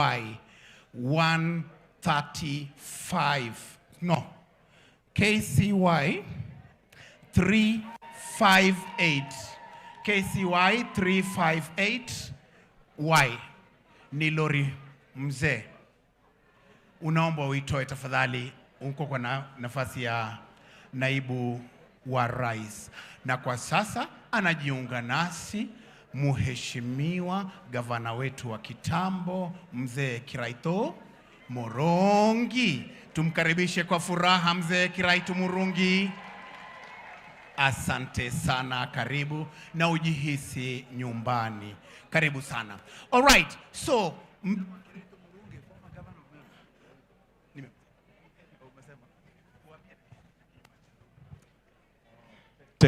135, no, KCY 358, KCY 358 Y ni lori mzee, unaomba uitoe tafadhali, uko kwa nafasi ya naibu wa rais. Na kwa sasa anajiunga nasi Mheshimiwa gavana wetu wa kitambo Mzee Kiraito Murungi. Tumkaribishe kwa furaha Mzee Kiraito Murungi. Asante sana, karibu na ujihisi nyumbani. Karibu sana. All right, so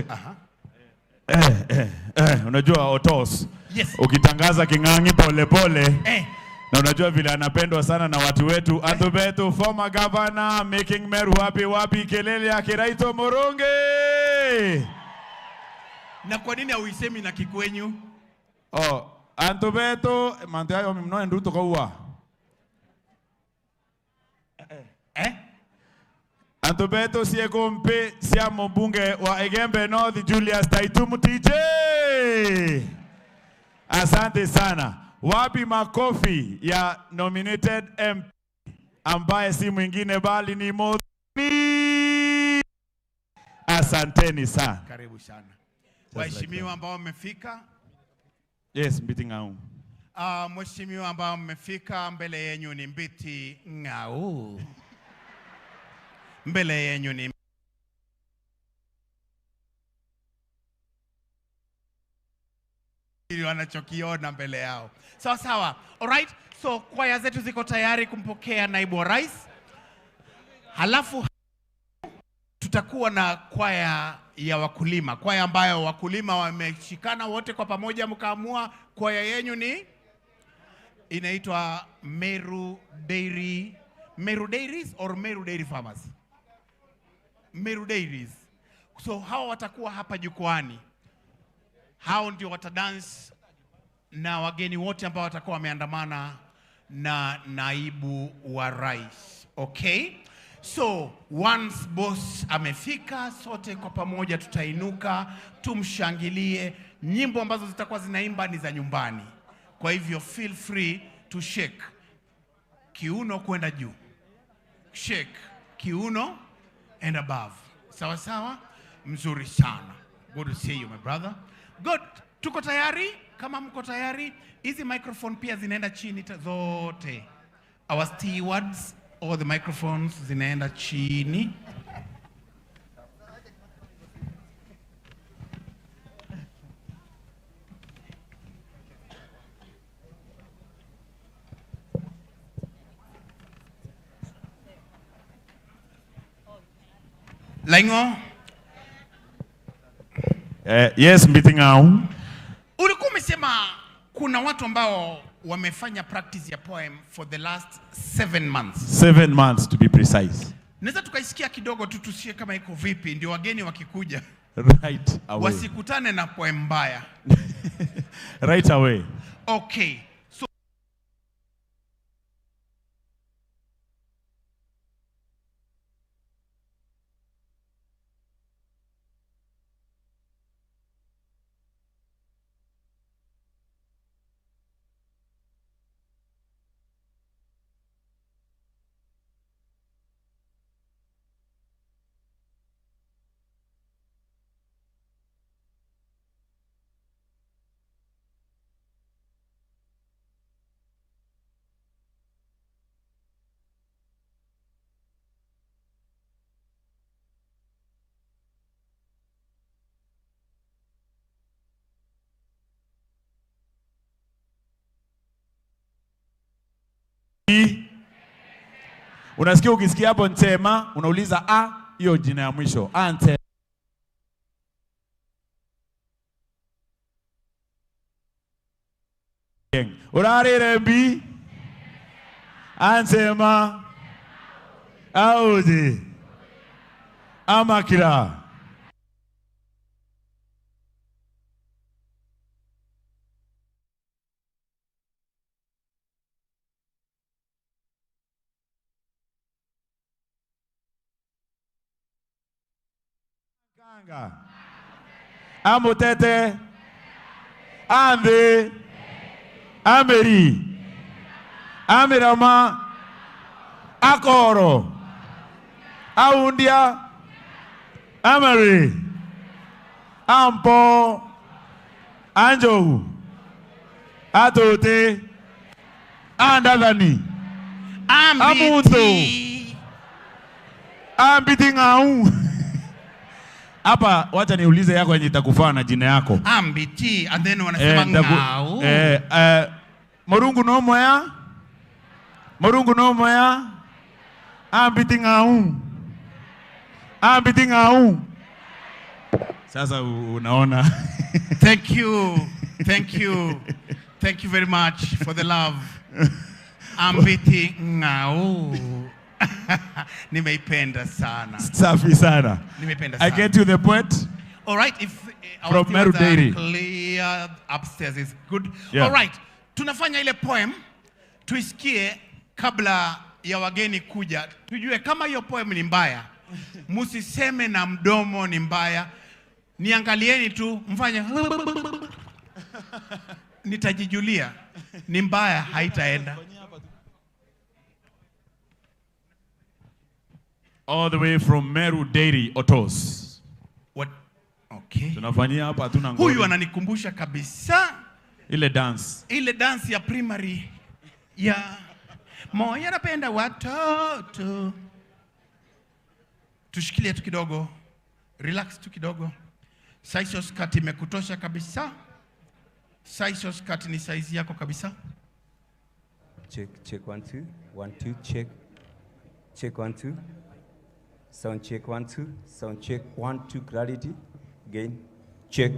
Aha. Unajua Otos. Yes. Ukitangaza King'ang'i pole pole Eh. Na unajua vile anapendwa sana na watu wetu. Antubetu former governor making Meru happy, wapi kelele ya Kiraito Murungi? Na kwa nini hauisemi na Kikwenyu? Oh, Antubetu mantu ayo mno nduto kwa. Eh? Antubetu sieko mpe sia mbunge wa Igembe North Julius Taitu Mutije. Asante sana. Wapi makofi ya nominated MP ambaye si mwingine bali ni Muthoni. Asanteni sana. Karibu sana. Waheshimiwa ambao mmefika. Yes, Mbiti Ng'au. Mheshimiwa ambao mmefika, mbele yenyu ni Mbiti Ng'au. Mbele yenyu ni wanachokiona mbele yao. Sawa sawa. All right. So kwaya zetu ziko tayari kumpokea naibu wa rais. Halafu tutakuwa na kwaya ya wakulima, kwaya ambayo wakulima wameshikana wote kwa pamoja mkaamua kwaya yenyu ni inaitwa Meru Dairy, Meru Dairies or Meru Dairy Farmers. Meru Dairies. So hawa watakuwa hapa jukwani. Hao ndio watadance na wageni wote ambao watakuwa wameandamana na naibu wa rais. Okay? So once boss amefika, sote kwa pamoja tutainuka, tumshangilie. Nyimbo ambazo zitakuwa zinaimba ni za nyumbani. Kwa hivyo feel free to shake. Kiuno kwenda juu. Shake kiuno and above. Sawa sawa? Mzuri sana. Good to see you my brother. Good. Tuko tayari? Kama mko tayari, hizi microphone pia zinaenda chini zote. Our stewards, all the microphones zinaenda chini. Laingo. Yes, Mbiti Ng'au. Ulikuwa umesema kuna watu ambao wamefanya practice ya poem for the last 7 months. 7 months to be precise. Naweza tukaisikia kidogo tu tusikie kama iko vipi, ndio wageni wakikuja Right away. wasikutane na poem mbaya. Right away. Okay. So Unasikia, ukisikia hapo Ntema unauliza a hiyo jina ya mwisho a Ntema. Urarire mbi Antema Audi Amakira. Amutanga, Amutete, Ande, Ameri, Amirama, Akoro, Aundia, Amari, Ampo, Anjogu, Atote, Andalani, Amuntu, Ambiti Ngau. Hapa wacha niulize yako yenye itakufaa na jina yako. Ambiti and then wanasema ngau. Morungu no moya. Morungu no moya. Ambiti ngau. Ambiti ngau. Sasa unaona. Thank you. Thank you. Thank you very much for the love. Ambiti ngau. Nimeipenda sana. Safi sana. Nimeipenda sana. I get you the point. All right, if from Meru Dairy. Clear upstairs is good. Yeah. All right. Tunafanya ile poem tuisikie kabla ya wageni kuja. Tujue kama hiyo poem ni mbaya. Musiseme na mdomo ni mbaya. Niangalieni tu mfanye nitajijulia ni mbaya, haitaenda. All the way from Meru Dairy Otos. What? Okay. Tunafanyia hapa, hatuna ngori. Huyu ananikumbusha kabisa ile dance. Ile dance ya primary ya moyo napenda watoto. Tushikilie tu kidogo. Relax tu kidogo. Size your skirt imekutosha kabisa. Size your skirt ni size yako kabisa. Check, check 1 2 1 2 check. Check 1 2. Sound check 1 2. Sound check 1 2 clarity. Gain. Check,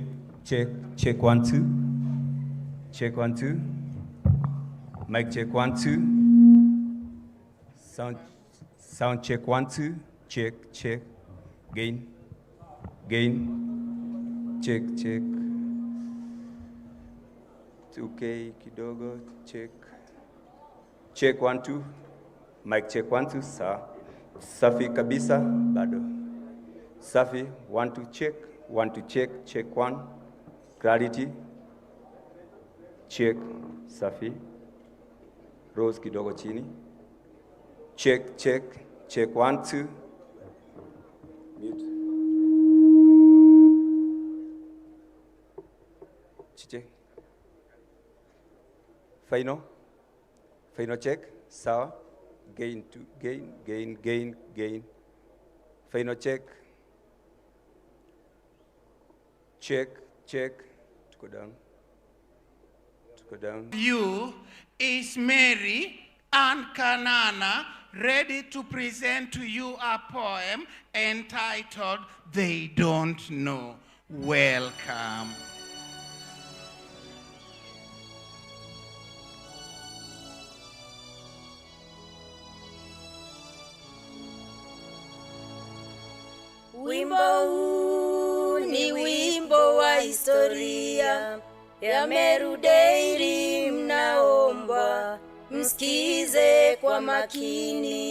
check, check 1 2. Check 1 2. Mic check 1 2. Sound, sound check 1 2. Check, check. Gain. Gain. Check, check. 2K kidogo. Check. Check 1 2. Mic check 1 2. Sa. Safi kabisa, bado. Safi, 1 2 check, 1 2 check, check 1. Clarity. Check, safi. Rose kidogo chini. Check, check, check 1 2. Mute. Chiche. Final. Final check, sawa. Gain to gain, gain, gain, gain. Final check. Check, check. To go down. To go down. You is Mary and Kanana ready to present to you a poem entitled They Don't Know. Welcome. Wimbo huu ni wimbo wa historia ya Meru Dairy, mnaomba msikize kwa makini.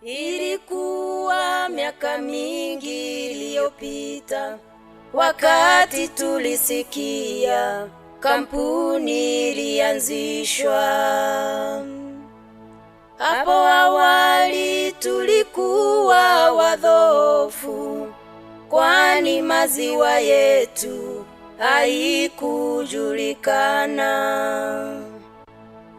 Ilikuwa miaka mingi iliyopita, wakati tulisikia kampuni ilianzishwa. Hapo awali tulikuwa wadhoofu, kwani maziwa yetu haikujulikana.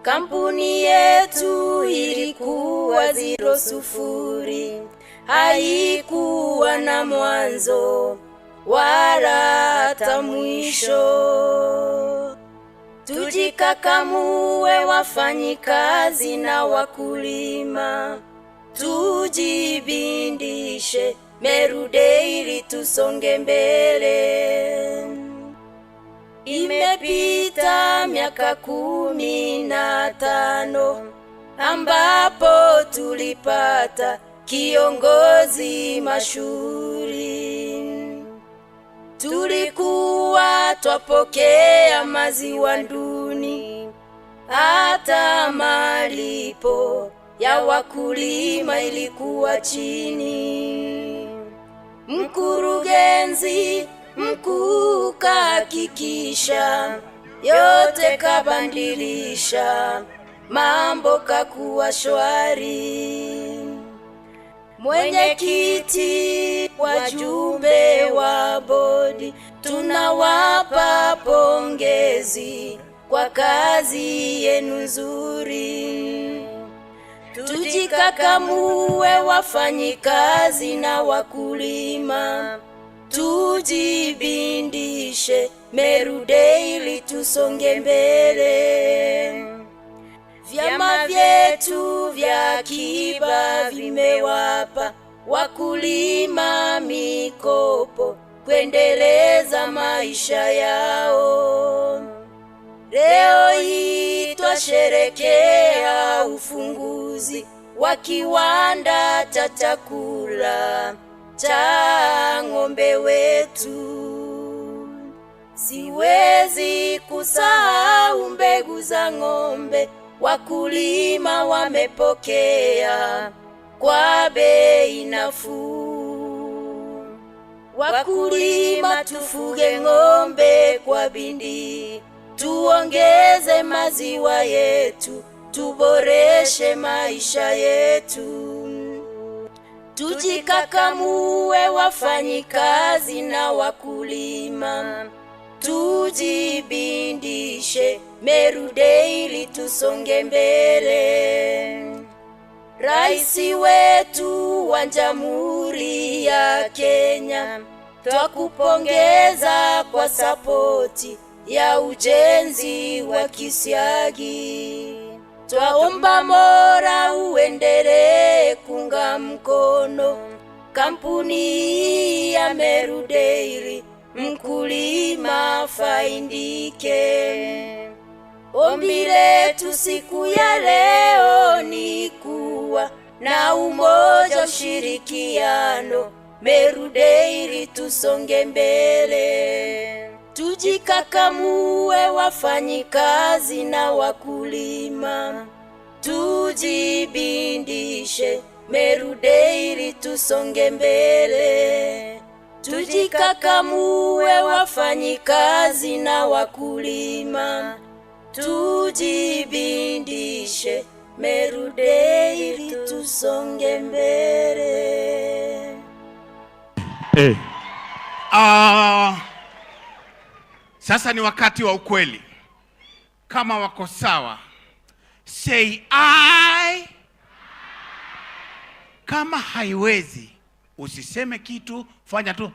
Kampuni yetu ilikuwa 0-0, haikuwa na mwanzo wala hata mwisho. Tujikakamue wafanyikazi na wakulima, tujibindishe Meru Dairy tusonge mbele. Imepita miaka 15 ambapo tulipata kiongozi mashuhuri. Tulikuwa twapokea maziwa nduni, hata malipo ya wakulima ilikuwa chini. Mkurugenzi mkuu kahakikisha, yote kabandilisha, mambo kakuwa shwari. Mwenyekiti, wajumbe wa bodi, tunawapa pongezi kwa kazi yenu nzuri. Tujikakamue wafanyikazi na wakulima, tujibindishe Meru Dairy tusonge mbele. Vyama vyetu vya akiba vimewapa wakulima mikopo kuendeleza maisha yao. Leo hii twasherekea ufunguzi wa kiwanda cha chakula cha ng'ombe wetu. Siwezi kusahau mbegu za ng'ombe wakulima wamepokea kwa bei nafuu. Wakulima tufuge ng'ombe kwa bidii, tuongeze maziwa yetu, tuboreshe maisha yetu. Tujikakamue wafanyikazi na wakulima, tujibindishe Meru Dairy tusonge mbele. Raisi wetu wa Jamhuri ya Kenya, twakupongeza kwa sapoti ya ujenzi wa Kisiagi. Twaomba Mola uendelee kuunga mkono kampuni ya Meru Dairy, mkulima faindike. Ombi letu siku ya leo ni kuwa na umoja, ushirikiano, Meru Dairy tusonge mbele. Tujikakamue wafanyikazi na wakulima, tujibindishe Meru Dairy tusonge mbele. Tujikakamue wafanyikazi na wakulima, tujibindishe Meru Dairy tusonge mbele. Eh. Sasa ni wakati wa ukweli. Kama wako sawa, say aye. Kama haiwezi, usiseme kitu, fanya tu.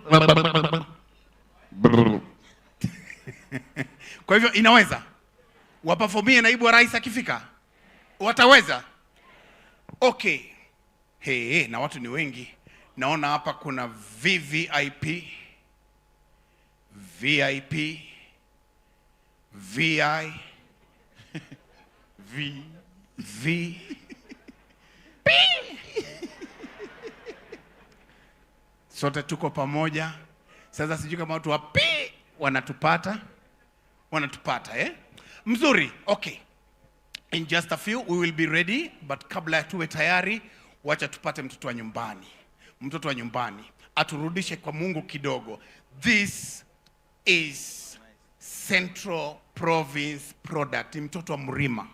Kwa hivyo inaweza wapafomie naibu wa rais akifika, wataweza? Okay. Hey, na watu ni wengi. Naona hapa kuna VVIP, VIP, VI, V. V, P. Sote tuko pamoja. Sasa sijui kama watu wa P wanatupata. Wanatupata, eh? Mzuri. Okay. In just a few we will be ready, but kabla ya tuwe tayari, wacha tupate mtoto wa nyumbani. Mtoto wa nyumbani aturudishe kwa Mungu kidogo. This is Central Province product. Mtoto wa Mrima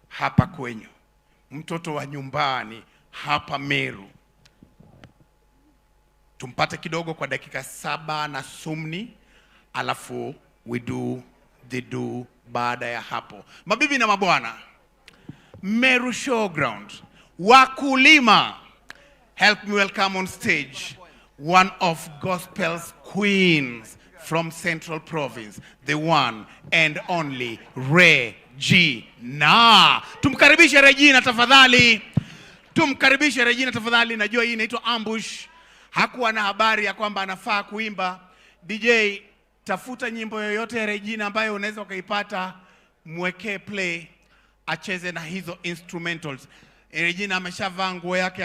hapa kwenyu, mtoto wa nyumbani hapa Meru. Tumpate kidogo kwa dakika 7 na sumni, alafu we do the do baada ya hapo. Mabibi na mabwana, Meru Showground, wakulima, help me welcome on stage one of gospel's queens from Central Province, the one and only Regina. Tumkaribishe Regina tafadhali. Tumkaribishe Regina tafadhali. Najua hii inaitwa ambush. Hakuwa na habari ya kwamba anafaa kuimba. DJ, tafuta nyimbo yoyote ya Regina ambayo unaweza ukaipata, mwekee play, acheze na hizo instrumentals. Regina ameshavaa nguo yake.